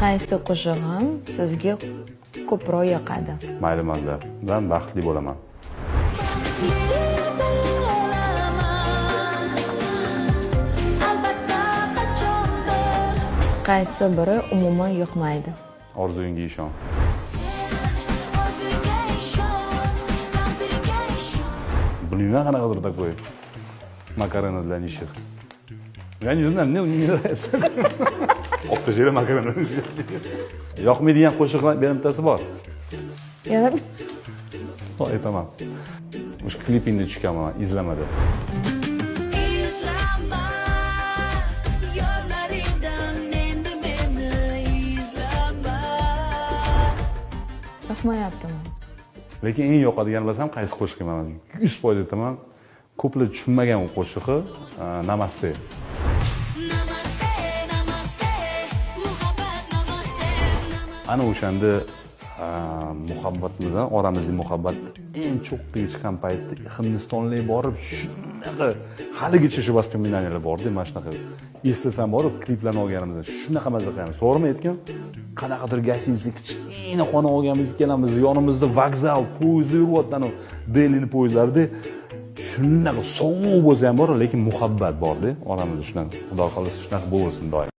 Qaysi qo'shig'im sizga ko'proq yoqadi? Mayli mazza bilan baxtli bo'laman. Baxtli bo'laman albatta qachondir. Qaysi biri umuman yoqmaydi? Orzuyingga ishon. O'zingga ishon, taqdirga ishon. Bilmayman, qanaqadir такой "Макарена для нищих". Я не знаю, мне не нравится. Olib tashlanglar "Макарена". Yoqmaydigan qo'shiqlar bittasi bor. Yana. Aytaman. O'sha klipingda tushganman, "Izlama" deb. Izlama yo'llaringdan endi meni, izlama. Yoqmayaptimi? Lekin eng yoqadigan, bilasam, qaysi qo'shiq man 100% aytaman. Ko'plar tushunmagan u qo'shig'i, "Namaste". Namaste, namaste, muhabbat, namaste, namaste. Ana o'shanda muhabbatimiz, oramizdagi muhabbat eng cho'qqiga chiqqan paytda hindistonlik borib, shunaqa haligacha shu воспоминания lar borda. Mana shunaqa eslasam, borib kliplarni olganimizda shunaqa maza qilganmiz, to'g'rimi aytgan? Qanaqadir гостиница, kichkina xona olganmiz ikkalamiz, yonimizda vokzal, poyezdda yuryapti, anavi Delini poyezdlarida. Shunaqa sovuq bo'lsa ham bor, lekin muhabbat borda oramizda. Shunaqa, xudo xohlasa, shunaqa bo'lsin doim.